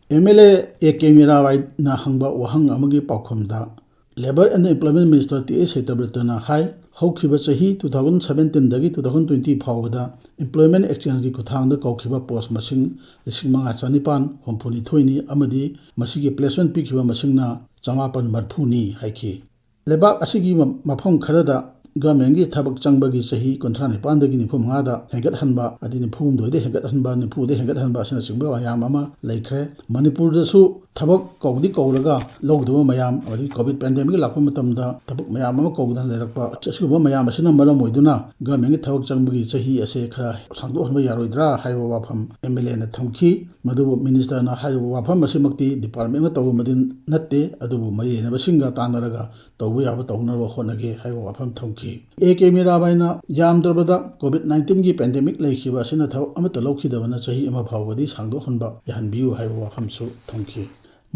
M L A A K ꯃꯤꯔꯥꯕꯥꯏꯅ ꯍꯪꯕ ꯋꯥꯍꯪ ꯑꯃꯒꯤ ꯄꯥꯎꯈꯨꯝꯗ, Labour and Employment Minister T S ꯁꯇ꯭ꯌꯕ꯭ꯔꯇꯅ ꯍꯥꯏ, ꯍꯧꯈꯤꯕ ꯆꯍꯤ two thousand seventeen ꯗꯒꯤ two thousand twenty ꯐꯥꯎꯕꯗ employment exchange ꯀꯤ ꯈꯨꯠꯊꯥꯡꯗ ꯀꯧꯈꯤꯕ ꯄꯣꯁ ꯃꯁꯤꯡ ꯂꯤꯁꯤꯡ ꯃꯉꯥ ꯆꯅꯤꯄꯥꯟ ꯍꯨꯝꯐꯨꯅꯤꯊꯣꯏꯅꯤ ꯑꯃꯗꯤ ꯃꯁꯤꯒꯤ placement ꯄꯤꯈꯤꯕ ꯃꯁꯤꯡꯅ ꯆꯃꯥꯄꯟ ꯃꯔꯤꯐꯨꯅꯤ ꯍꯥꯏꯈꯤ꯫ ꯂꯩꯕꯥꯛ ꯑꯁꯤꯒꯤ ꯃ-, ꯃꯐꯝ ꯈꯔꯗ ꯒꯚꯔꯟꯃꯦꯟꯒꯤ ꯊꯕꯛ ꯆꯪꯕꯒꯤ ꯆꯍꯤ ꯀꯨꯟꯊ꯭ꯔꯥ ꯅꯤꯄꯥꯟꯗꯒꯤ ꯅꯤꯐꯨ ꯃꯉꯥꯗ ꯍꯦꯟꯒꯠꯍꯟꯕ, ꯍꯥꯏꯗꯤ ꯅꯤꯐꯨ ꯍꯨꯝꯗꯣꯏꯗ ꯍꯦꯟꯒꯠꯍꯟꯕ, ꯅꯤꯐꯨꯗ ꯍꯦꯟꯒꯠꯍꯟꯕ ꯑꯁꯤꯅꯆꯤꯡꯕ ꯃꯌꯥꯝ ꯑꯃ ꯂꯩꯈ꯭ꯔꯦ꯫ ꯃꯅꯤꯄꯨꯔꯗꯁꯨ ꯊꯕꯛ ꯀꯧꯗꯤ ꯀꯧꯔꯒ ꯂꯧꯗꯕ ꯃꯌꯥꯝ, ꯑꯗꯒꯤ ꯀꯣꯚꯤꯗ ꯄꯦꯟꯗꯦꯃꯤꯛ ꯂꯥꯛꯄ ꯃꯇꯝꯗ ꯊꯕꯛ ꯃꯌꯥꯝ ꯑꯃ ꯀꯧꯗꯅ ꯂꯩꯔꯛꯄ, ꯑꯁꯤꯒꯨꯝꯕ ꯃꯌꯥꯝ ꯑꯁꯤꯅ ꯃꯔꯝ ꯑꯣꯏꯗꯨꯅ ꯒꯚꯔꯟꯃꯦꯟꯒꯤ ꯊꯕꯛ ꯆꯪꯕꯒꯤ ꯆꯍꯤ ꯑꯁꯦ ꯈꯔ ꯁꯥꯡꯗꯣꯛꯍꯟꯕ ꯌꯥꯔꯣꯏꯗ꯭ꯔꯥ ꯍꯥꯏꯕ ꯋꯥꯐꯝ ꯑꯦꯝ ꯑꯦꯜ ꯑꯦꯅ ꯊꯝꯈꯤ꯫ ꯃꯗꯨꯕꯨ ꯃꯤꯅꯤꯁꯇꯔꯅ ꯍꯥꯏꯔꯤꯕ ꯋꯥꯐꯝ ꯑꯁꯤꯃꯛꯇꯤ ꯗꯤꯄꯥꯔꯠꯃꯦꯟꯅ ꯇꯧꯕꯃꯗꯤ ꯅꯠꯇꯦ, ꯑꯗꯨꯕꯨ ꯃꯔꯤ ꯂꯩꯅꯕꯁꯤꯡꯒ ꯇꯥꯟꯅꯔꯒ ꯇꯧꯕ ꯌꯥꯕ ꯇꯧꯅꯕ ꯍꯣꯠꯅꯒꯦ ꯍꯥꯏꯕ ꯋꯥꯐꯝ ꯊꯝꯈꯤ꯫ ꯑꯦ ꯀꯦ ꯃꯤꯔꯥꯕꯥꯏꯅ ꯌꯥꯝꯗ꯭ꯔꯕꯗ ꯀꯣꯚꯤꯗ ꯅꯥꯏꯟꯇꯤꯟꯒꯤ ꯄꯦꯟꯗꯦꯃꯤꯛ ꯂꯩꯈꯤꯕ ꯑꯁꯤꯅ ꯊꯕꯛ ꯑꯃꯠꯇ ꯂꯧꯈꯤꯗꯕꯅ ꯆꯍꯤ ꯑꯃ ꯐꯥꯎꯕꯗꯤ ꯁꯥꯡꯗꯣꯛꯍꯟꯕ ꯌꯥꯍꯟꯕꯤꯌꯨ ꯍꯥꯏꯕ ꯋꯥꯐꯝꯁꯨ ꯊꯝꯈꯤ꯫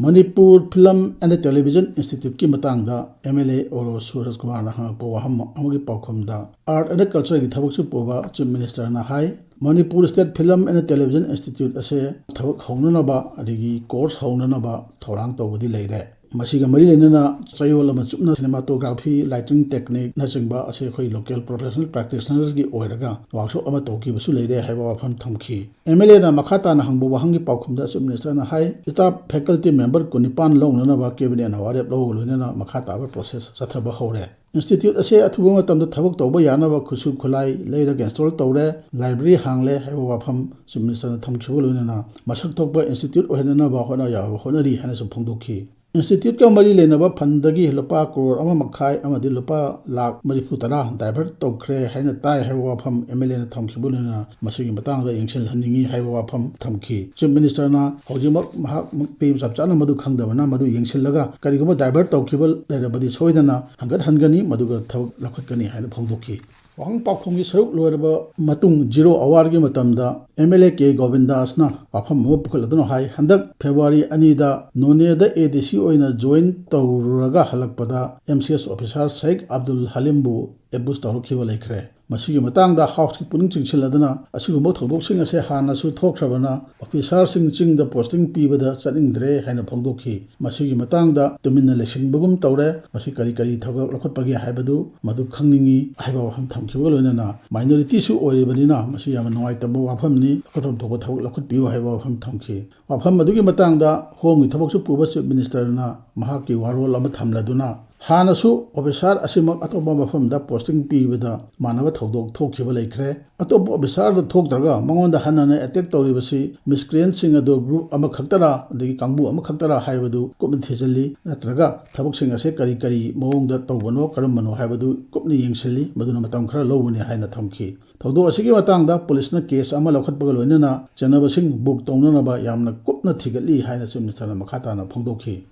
ꯃꯅꯤꯄꯨꯔ ꯐꯤꯂꯝ ꯑꯦꯟ ꯇꯦꯂꯤꯚꯤꯖꯟ ꯏꯟꯁꯇꯤꯇ꯭ꯌꯨꯠꯀꯤ ꯃꯇꯥꯡꯗ ꯑꯦꯝ ꯑꯦꯜ ꯑꯦ ꯑꯣꯔꯣ ꯁꯨꯔꯖ ꯀꯨꯃꯥꯔꯅ ꯍꯪꯉꯛꯄ ꯋꯥꯍꯪ ꯑꯃꯒꯤ ꯄꯥꯎꯈꯨꯝꯗ, ꯑꯥꯔꯠ ꯑꯦꯟ ꯀꯜꯆꯔꯒꯤ ꯊꯕꯛꯁꯨ ꯄꯨꯕ ꯆꯤꯐ ꯃꯤꯅꯤꯁꯇꯔꯅ ꯍꯥꯏ, Manipur state film and television institute ꯑꯁꯦ ꯊꯕꯛ ꯍꯧꯅꯅꯕ, ꯑꯗꯒꯤ ꯀꯣꯔꯁ ꯍꯧꯅꯅꯕ ꯊꯧꯔꯥꯡ ꯇꯧꯕꯗꯤ ꯂꯩꯔꯦ꯫ ꯃꯁꯤꯒ ꯃꯔꯤ ꯂꯩꯅꯅ ꯆꯌꯣꯜ ꯑꯃ ꯆꯨꯞꯅ cinematography, lighting technique ꯅꯆꯤꯡꯕ ꯑꯁꯤ ꯑꯩꯈꯣꯏ local professional practitioners ꯀꯤ ꯑꯣꯏꯔꯒ workshop ꯑꯃ ꯇꯧꯈꯤꯕꯁꯨ ꯂꯩꯔꯦ ꯍꯥꯏꯕ ꯋꯥꯐꯝ ꯊꯝꯈꯤ꯫ MLA ꯅ ꯃꯈꯥ ꯇꯥꯅ ꯍꯪꯕ ꯋꯥꯍꯪꯒꯤ ꯄꯥꯎꯈꯨꯝꯗ Chief Minister ꯅ ꯍꯥꯏ, staff faculty member ꯀꯨꯟꯅꯤꯄꯥꯟ ꯂꯧꯅꯅꯕ cabinet ꯅ ꯋꯥꯔꯦꯞ ꯂꯧꯕꯒ ꯂꯣꯏꯅꯅ ꯃꯈꯥ ꯇꯥꯕ process ꯆꯠꯊꯕ ꯍꯧꯔꯦ꯫ Institute ꯑꯁꯤ ꯑꯊꯨꯕ ꯃꯇꯝꯗ ꯊꯕꯛ ꯇꯧꯕ ꯌꯥꯅꯕ ꯈꯨꯠꯁꯨ ꯈꯨꯠꯂꯥꯏ ꯂꯩꯔꯒ install ꯇꯧꯔꯦ, library ꯍꯥꯡꯂꯦ ꯍꯥꯏꯕ ꯋꯥꯐꯝ Chief Minister ꯅ ꯊꯝꯈꯤꯕ ꯂꯣꯏꯅꯅ ꯃꯁꯛ ꯊꯣꯛꯄ institute ꯑꯣꯏꯍꯟꯅꯅꯕ ꯍꯣꯠꯅ ꯌꯥꯕ ꯍꯣꯠꯅꯔꯤ ꯍꯥꯏꯅꯁꯨ ꯐꯣꯡꯗꯣꯛꯈꯤ꯫ Institute ꯀ ꯃꯔꯤ ꯂꯩꯅꯕ fund ꯗꯒꯤ ꯂꯨꯄꯥ ꯀ꯭ꯔꯣꯔ ꯑꯃ ꯃꯈꯥꯏ ꯑꯃꯗꯤ ꯂꯨꯄꯥ ꯂꯥꯈ ꯃꯔꯤꯐꯨ ꯇꯔꯥ divert ꯇꯧꯈ꯭ꯔꯦ ꯍꯥꯏꯅ ꯇꯥꯏ ꯍꯥꯏꯕ ꯋꯥꯐꯝ MLA ꯅ ꯊꯝꯈꯤꯕ ꯂꯣꯏꯅꯅ ꯃꯁꯤꯒꯤ ꯃꯇꯥꯡꯗ ꯌꯦꯡꯁꯤꯜꯍꯟꯅꯤꯡꯏ ꯍꯥꯏꯕ ꯋꯥꯐꯝ ꯊꯝꯈꯤ꯫ Chief Minister ꯅ ꯍꯧꯖꯤꯛꯃꯛ ꯃꯍꯥꯛꯃꯛꯇꯤ ꯆꯞ ꯆꯥꯅ ꯃꯗꯨ ꯈꯪꯗꯕꯅ ꯃꯗꯨ ꯌꯦꯡꯁꯤꯜꯂꯒ ꯀꯔꯤꯒꯨꯝꯕ divert ꯇꯧꯈꯤꯕ ꯂꯩꯔꯕꯗꯤ ꯁꯣꯏꯗꯅ ꯍꯟꯒꯠꯍꯟꯒꯅꯤ, ꯃꯗꯨꯒ ꯊꯕꯛ ꯂꯧꯈꯠꯀꯅꯤ ꯍꯥꯏꯅ ꯐꯣꯡꯗꯣꯛꯈꯤ꯫ ꯋꯥꯍꯪ ꯄꯥꯎꯈꯨꯝꯒꯤ ꯁꯔꯨꯛ ꯂꯣꯏꯔꯕ ꯃꯇꯨꯡ zero hour ꯒꯤ ꯃꯇꯝꯗ MLA ꯀꯦ ꯒꯣꯕꯤꯟꯗꯥꯁꯅ ꯋꯥꯐꯝ ꯑꯃ ꯄꯨꯈꯠꯂꯗꯨꯅ ꯍꯥꯏ, ꯍꯟꯗꯛ February ꯑꯅꯤꯗ ꯅꯣꯅꯦꯗ ADC ꯑꯣꯏꯅ join ꯇꯧꯔꯨꯔꯒ ꯍꯜꯂꯛꯄꯗ MCS officer ꯁꯦꯈ ꯑꯕꯗꯨꯜ ꯍꯂꯤꯝꯕꯨ ambush ꯇꯧꯔꯛꯈꯤꯕ ꯂꯩꯈ꯭ꯔꯦ꯫ ꯃꯁꯤꯒꯤ ꯃꯇꯥꯡꯗ House ꯀꯤ ꯄꯨꯛꯅꯤꯡ ꯆꯤꯡꯁꯤꯜꯂꯗꯨꯅ ꯑꯁꯤꯒꯨꯝꯕ ꯊꯧꯗꯣꯛꯁꯤꯡ ꯑꯁꯦ ꯍꯥꯟꯅꯁꯨ ꯊꯣꯛꯈ꯭ꯔꯕꯅ officer ꯁꯤꯡ ꯆꯤꯡꯗ posting ꯄꯤꯕꯗ ꯆꯠꯅꯤꯡꯗ꯭ꯔꯦ ꯍꯥꯏꯅ ꯐꯣꯡꯗꯣꯛꯈꯤ꯫ ꯃꯁꯤꯒꯤ ꯃꯇꯥꯡꯗ ꯇꯨꯃꯤꯟꯅ ꯂꯩꯁꯤꯟꯕꯒꯨꯝ ꯇꯧꯔꯦ꯫ ꯃꯁꯤ ꯀꯔꯤ ꯀꯔꯤ ꯊꯧꯗꯣꯛ ꯂꯧꯈꯠꯄꯒꯦ ꯍꯥꯏꯕꯗꯨ ꯃꯗꯨ ꯈꯪꯅꯤꯡꯏ ꯍꯥꯏꯕ ꯋꯥꯐꯝ ꯊꯝꯈꯤꯕꯒ ꯂꯣꯏꯅꯅ minority ꯁꯨ ꯑꯣꯏꯔꯤꯕꯅꯤꯅ ꯃꯁꯤ ꯌꯥꯝꯅ ꯅꯨꯡꯉꯥꯏꯇꯕ ꯋꯥꯐꯝꯅꯤ, ꯂꯧꯈꯠꯐꯝ ꯊꯣꯛꯄ ꯊꯕꯛ ꯂꯧꯈꯠꯄꯤꯌꯨ ꯍꯥꯏꯕ ꯋꯥꯐꯝ ꯊꯝꯈꯤ꯫ ꯋꯥꯐꯝ ꯑꯗꯨꯒꯤ ꯃꯇꯥꯡꯗ Home ꯒꯤ ꯊꯕꯛꯁꯨ ꯄꯨꯕ Chief Minister ꯅ ꯃꯍꯥꯛꯀꯤ ꯋꯥꯔꯣꯜ ꯑꯃ ꯊꯝꯂꯗꯨꯅ ꯍꯥꯟꯅꯁꯨ officer ꯑꯁꯤꯃꯛ ꯑꯇꯣꯞꯄ ꯃꯐꯝꯗ posting ꯄꯤꯕꯗ ꯃꯥꯟꯅꯕ ꯊꯧꯗꯣꯛ ꯊꯣꯛꯈꯤꯕ ꯂꯩꯈ꯭ꯔꯦ꯫ ꯑꯇꯣꯞꯄ officer ꯗ ꯊꯣꯛꯇ꯭ꯔꯒ ꯃꯉꯣꯟꯗ ꯍꯟꯅ ꯍꯟꯅ attack ꯇꯧꯔꯤꯕꯁꯤ miscreant ꯁꯤꯡ ꯑꯗꯨ group ꯑꯃꯈꯛꯇꯔꯥ ꯑꯗꯒꯤ ꯀꯥꯡꯕꯨ ꯑꯃꯈꯛꯇꯔꯥ ꯍꯥꯏꯕꯗꯨ ꯀꯨꯞꯅ ꯊꯤꯖꯤꯜꯂꯤ, ꯅꯠꯇ꯭ꯔꯒ ꯊꯕꯛꯁꯤꯡ ꯑꯁꯦ ꯀꯔꯤ ꯀꯔꯤ ꯃꯑꯣꯡꯗ ꯇꯧꯕꯅꯣ, ꯀꯔꯝꯕꯅꯣ ꯍꯥꯏꯕꯗꯨ ꯀꯨꯞꯅ ꯌꯦꯡꯁꯤꯜꯂꯤ, ꯃꯗꯨꯅ ꯃꯇꯝ ꯈꯔ ꯂꯧꯒꯅꯤ ꯍꯥꯏꯅ ꯊꯝꯈꯤ꯫ ꯊꯧꯗꯣꯛ ꯑꯁꯤꯒꯤ ꯃꯇꯥꯡꯗ police ꯅ case ꯑꯃ ꯂꯧꯈꯠꯄꯒ ꯂꯣꯏꯅꯅ ꯆꯦꯟꯅꯕꯁꯤꯡ book ꯇꯧꯅꯅꯕ ꯌꯥꯝꯅ ꯀꯨꯞꯅ ꯊꯤꯒꯠꯂꯤ ꯍꯥꯏꯅ Chief Minister ꯅ ꯃꯈꯥ ꯇꯥꯅ ꯐꯣꯡꯗꯣꯛꯈꯤ꯫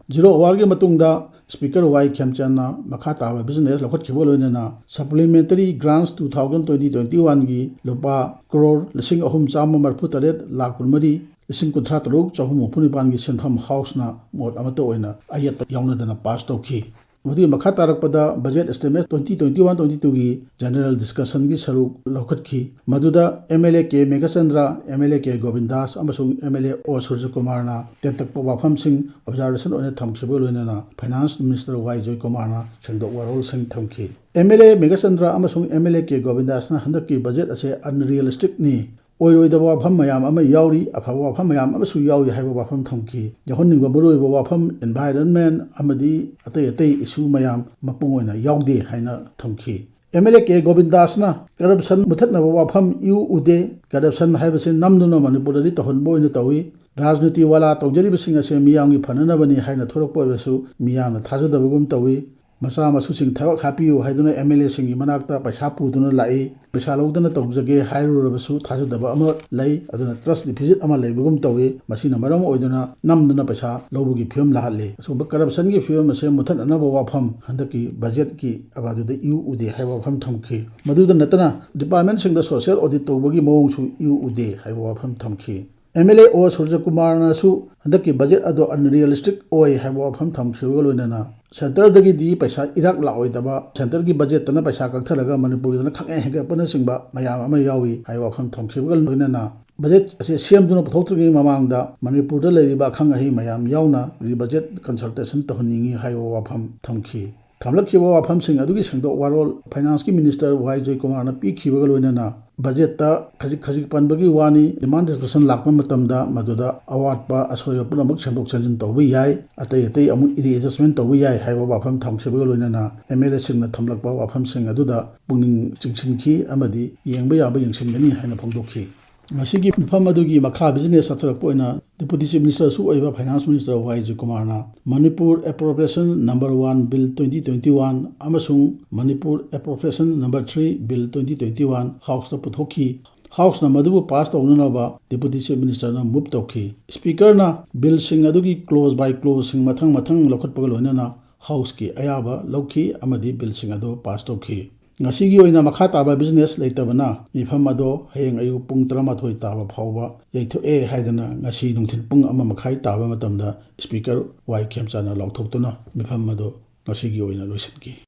Zero hour ꯒꯤ ꯃꯇꯨꯡꯗ Speaker ꯋꯥꯏ ꯈꯦꯝꯆꯟꯅ ꯃꯈꯥ ꯇꯥꯕ business ꯂꯧꯈꯠꯈꯤꯕꯒ ꯂꯣꯏꯅꯅ supplementary grants two thousand twenty twenty one ꯒꯤ ꯂꯨꯄꯥ ꯀ꯭ꯔꯣꯔ ꯂꯤꯁꯤꯡ ꯑꯍꯨꯝ ꯆꯥꯝꯃ ꯃꯔꯤꯐꯨ ꯇꯔꯦꯠ ꯂꯥꯈ ꯀꯨꯟꯃꯔꯤ ꯂꯤꯁꯤꯡ ꯀꯨꯟꯊ꯭ꯔꯥ ꯇꯔꯨꯛ ꯆꯍꯨꯝ ꯍꯨꯝꯐꯨ ꯅꯤꯄꯥꯟꯒꯤ ꯁꯦꯟꯐꯝ House ꯅ ꯃꯣꯠ ꯑꯃꯠꯇ ꯑꯣꯏꯅ ꯑꯌꯦꯠꯄ ꯌꯥꯎꯅꯗꯅ pass ꯇꯧꯈꯤ꯫ ꯃꯗꯨꯒꯤ ꯃꯈꯥ ꯇꯥꯔꯛꯄꯗ budget estimate twenty twenty-one twenty-twoꯒꯤ general discussionꯒꯤ ꯁꯔꯨꯛ ꯂꯧꯈꯠꯈꯤ꯫ ꯃꯗꯨꯗ MLA ꯀꯦ ꯃꯦꯘꯆꯟꯗ꯭ꯔ, MLA ꯀꯦ ꯒꯣꯕꯤꯟꯗꯥꯁ ꯑꯃꯁꯨꯡ MLA ꯑꯣ ꯁꯨꯔꯖꯀꯨꯃꯥꯔꯅ ꯇꯦꯟꯇꯛꯄ ꯋꯥꯐꯝꯁꯤꯡ observation ꯑꯣꯏꯅ ꯊꯝꯈꯤꯕꯒ ꯂꯣꯏꯅꯅ Finance Minister ꯋꯥꯏ ꯖꯣꯏꯀꯨꯃꯥꯔꯅ ꯁꯦꯡꯗꯣꯛ ꯋꯥꯔꯣꯜꯁꯤꯡ ꯊꯝꯈꯤ꯫ MLA ꯃꯦꯘꯆꯟꯗ꯭ꯔ ꯑꯃꯁꯨꯡ MLA ꯀꯦ ꯒꯣꯕꯤꯟꯗꯥꯁꯅ ꯍꯟꯗꯛꯀꯤ budget ꯑꯁꯤ unrealisticꯅꯤ, ꯑꯣꯏꯔꯣꯏꯗꯕ ꯋꯥꯐꯝ ꯃꯌꯥꯝ ꯑꯃ ꯌꯥꯎꯔꯤ, ꯑꯐꯕ ꯋꯥꯐꯝ ꯃꯌꯥꯝ ꯑꯃꯁꯨ ꯌꯥꯎꯔꯤ ꯍꯥꯏꯕ ꯋꯥꯐꯝ ꯊꯝꯈꯤ꯫ ꯌꯥꯎꯍꯟꯅꯤꯡꯕ ꯃꯔꯨꯑꯣꯏꯕ ꯋꯥꯐꯝ environment ꯑꯃꯗꯤ ꯑꯇꯩ ꯑꯇꯩ issue ꯃꯌꯥꯝ ꯃꯄꯨꯡ ꯑꯣꯏꯅ ꯌꯥꯎꯗꯦ ꯍꯥꯏꯅ ꯊꯝꯈꯤ꯫ MLA ꯀꯦ ꯒꯣꯕꯤꯟꯗꯥꯁꯅ corruption ꯃꯨꯊꯠꯅꯕ ꯋꯥꯐꯝ ꯏꯎ ꯎꯗꯦ, corruption ꯍꯥꯏꯕꯁꯤ ꯅꯝꯗꯨꯅ ꯃꯅꯤꯄꯨꯔꯗꯗꯤ ꯇꯧꯍꯟꯕ ꯑꯣꯏꯅ ꯇꯧꯏ, ꯔꯥꯖꯅꯤꯇꯤ ꯋꯥꯂꯥ ꯇꯧꯖꯔꯤꯕꯁꯤꯡ ꯑꯁꯦ ꯃꯤꯌꯥꯝꯒꯤ ꯐꯅꯅꯕꯅꯤ ꯍꯥꯏꯅ ꯊꯣꯔꯛꯄ ꯑꯣꯏꯔꯁꯨ ꯃꯤꯌꯥꯝꯅ ꯊꯥꯖꯗꯕꯒꯨꯝ ꯇꯧꯏ꯫ ꯃꯆꯥ ꯃꯁꯨꯁꯤꯡ ꯊꯕꯛ ꯍꯥꯞꯄꯤꯌꯨ ꯍꯥꯏꯗꯨꯅ MLAꯁꯤꯡꯒꯤ ꯃꯅꯥꯛꯇ ꯄꯩꯁꯥ ꯄꯨꯗꯨꯅ ꯂꯥꯛꯏ, ꯄꯩꯁꯥ ꯂꯧꯗꯅ ꯇꯧꯖꯒꯦ ꯍꯥꯏꯔꯨꯔꯕꯁꯨ ꯊꯥꯖꯗꯕ ꯑꯃ ꯂꯩ꯫ ꯑꯗꯨꯅ trust deficit ꯑꯃ ꯂꯩꯕꯒꯨꯝ ꯇꯧꯏ꯫ ꯃꯁꯤꯅ ꯃꯔꯝ ꯑꯣꯏꯗꯨꯅ ꯅꯝꯗꯨꯅ ꯄꯩꯁꯥ ꯂꯧꯕꯒꯤ ꯐꯤꯕꯝ ꯂꯥꯛꯍꯜꯂꯤ꯫ ꯑꯁꯨꯝꯕ corruptionꯒꯤ ꯐꯤꯕꯝ ꯑꯁꯦ ꯃꯨꯊꯠꯅꯅꯕ ꯋꯥꯐꯝ ꯍꯟꯗꯛꯀꯤ budgetꯀꯤ ꯑꯕꯥꯗꯨꯗ ꯏꯎ ꯎꯗꯦ ꯍꯥꯏꯕ ꯋꯥꯐꯝ ꯊꯝꯈꯤ꯫ ꯃꯗꯨꯗ ꯅꯠꯇꯅ departmentꯁꯤꯡꯗ social audit ꯇꯧꯕꯒꯤ ꯃꯑꯣꯡꯁꯨ ꯏꯎ ꯎꯗꯦ ꯍꯥꯏꯕ ꯋꯥꯐꯝ ꯊꯝꯈꯤ꯫ MLA ꯑꯣ ꯁꯨꯔꯖꯀꯨꯃꯥꯔꯅꯁꯨ ꯍꯟꯗꯛꯀꯤ budget ꯑꯗꯣ unrealistic ꯑꯣꯏ ꯍꯥꯏꯕ ꯋꯥꯐꯝ ꯊꯝꯈꯤꯕꯒ ꯂꯣꯏꯅꯅ centreꯗꯒꯤꯗꯤ ꯄꯩꯁꯥ ꯏꯔꯥꯛ ꯂꯥꯛꯑꯣꯏꯗꯕ, centreꯒꯤ budgetꯇꯅ ꯄꯩꯁꯥ ꯀꯛꯊꯔꯒ ꯃꯅꯤꯄꯨꯔꯒꯤꯗꯅ ꯈꯪꯍꯦꯟ ꯍꯦꯟꯒꯠꯄꯅꯆꯤꯡꯕ ꯃꯌꯥꯝ ꯑꯃ ꯌꯥꯎꯏ ꯍꯥꯏꯕ ꯋꯥꯐꯝ ꯊꯝꯈꯤꯕꯒ ꯂꯣꯏꯅꯅ budget ꯑꯁꯤ ꯁꯦꯝꯗꯨꯅ ꯄꯨꯊꯣꯛꯇ꯭ꯔꯤꯉꯩ ꯃꯃꯥꯡꯗ ꯃꯅꯤꯄꯨꯔꯗ ꯂꯩꯔꯤꯕ ꯑꯈꯪ ꯑꯍꯩ ꯃꯌꯥꯝ ꯌꯥꯎꯅ re-budget consultation ꯇꯧꯍꯟꯅꯤꯡꯏ ꯍꯥꯏꯕ ꯋꯥꯐꯝ ꯊꯝꯈꯤ꯫ ꯊꯝꯂꯛꯈꯤꯕ ꯋꯥꯐꯝꯁꯤꯡ ꯑꯗꯨꯒꯤ ꯁꯦꯡꯗꯣꯛ ꯋꯥꯔꯣꯜ Financeꯀꯤ Minister ꯋꯥꯏ ꯖꯣꯏꯀꯨꯃꯥꯔꯅ ꯄꯤꯈꯤꯕꯒ ꯂꯣꯏꯅꯅ budgetꯇ ꯈꯖꯤꯛ ꯈꯖꯤꯛ ꯄꯟꯕꯒꯤ ꯋꯥꯅꯤ, demand discussion ꯂꯥꯛꯄ ꯃꯇꯝꯗ ꯃꯗꯨꯗ ꯑꯋꯥꯠꯄ ꯑꯁꯣꯏꯕ ꯄꯨꯝꯅꯃꯛ ꯁꯦꯝꯗꯣꯛ ꯁꯦꯝꯖꯤꯟ ꯇꯧꯕ ꯌꯥꯏ, ꯑꯇꯩ ꯑꯇꯩ ꯑꯃꯨꯛ readjustment ꯇꯧꯕ ꯌꯥꯏ ꯍꯥꯏꯕ ꯋꯥꯐꯝ ꯊꯝꯈꯤꯕꯒ ꯂꯣꯏꯅꯅ MLAꯁꯤꯡꯅ ꯊꯝꯂꯛꯄ ꯋꯥꯐꯝꯁꯤꯡ ꯑꯗꯨꯗ ꯄꯨꯛꯅꯤꯡ ꯆꯤꯡꯁꯤꯟꯈꯤ ꯑꯃꯗꯤ ꯌꯦꯡꯕ ꯌꯥꯕ ꯌꯦꯡꯁꯤꯟꯒꯅꯤ ꯍꯥꯏꯅ ꯐꯣꯡꯗꯣꯛꯈꯤ꯫ ꯉꯁꯤꯒꯤ ꯃꯤꯐꯝ ꯑꯗꯨꯒꯤ ꯃꯈꯥ business ꯆꯠꯊꯔꯛꯄ ꯑꯣꯏꯅ Deputy Chief Ministerꯁꯨ ꯑꯣꯏꯕ Finance Minister ꯋꯥꯏ ꯖꯣꯏꯀꯨꯃꯥꯔꯅ Manipur Appropriation Number One Bill twenty twenty-one ꯑꯃꯁꯨꯡ Manipur Appropriation Number Three Bill twenty twenty-one Houseꯇ ꯄꯨꯊꯣꯛꯈꯤ꯫ Houseꯅ ꯃꯗꯨꯕꯨ pass ꯇꯧꯅꯅꯕ Deputy Chief Ministerꯅ move ꯇꯧꯈꯤ꯫ Speakerꯅ billꯁꯤꯡ ꯑꯗꯨꯒꯤ clause by clauseꯁꯤꯡ ꯃꯊꯪ ꯃꯊꯪ ꯂꯧꯈꯠꯄꯒ ꯂꯣꯏꯅꯅ Houseꯀꯤ ꯑꯌꯥꯕ ꯂꯧꯈꯤ ꯑꯃꯗꯤ billꯁꯤꯡ ꯑꯗꯨ pass ꯇꯧꯈꯤ꯫ ꯉꯁꯤꯒꯤ ꯑꯣꯏꯅ ꯃꯈꯥ ꯇꯥꯕ business ꯂꯩꯇꯕꯅ ꯃꯤꯐꯝ ꯑꯗꯣ ꯍꯌꯦꯡ ꯑꯌꯨꯛ ꯄꯨꯡ ꯇꯔꯥꯃꯥꯊꯣꯏ ꯇꯥꯕ ꯐꯥꯎꯕ ꯌꯩꯊꯣꯛꯑꯦ ꯍꯥꯏꯗꯅ ꯉꯁꯤ ꯅꯨꯡꯊꯤꯜ ꯄꯨꯡ ꯑꯃ ꯃꯈꯥꯏ ꯇꯥꯕ ꯃꯇꯝꯗ Speaker ꯋꯥꯏ ꯈꯦꯝꯆꯥꯟꯅ ꯂꯥꯎꯊꯣꯛꯇꯨꯅ ꯃꯤꯐꯝ ꯑꯗꯨ ꯉꯁꯤꯒꯤ ꯑꯣꯏꯅ ꯂꯣꯏꯁꯤꯟꯈꯤ꯫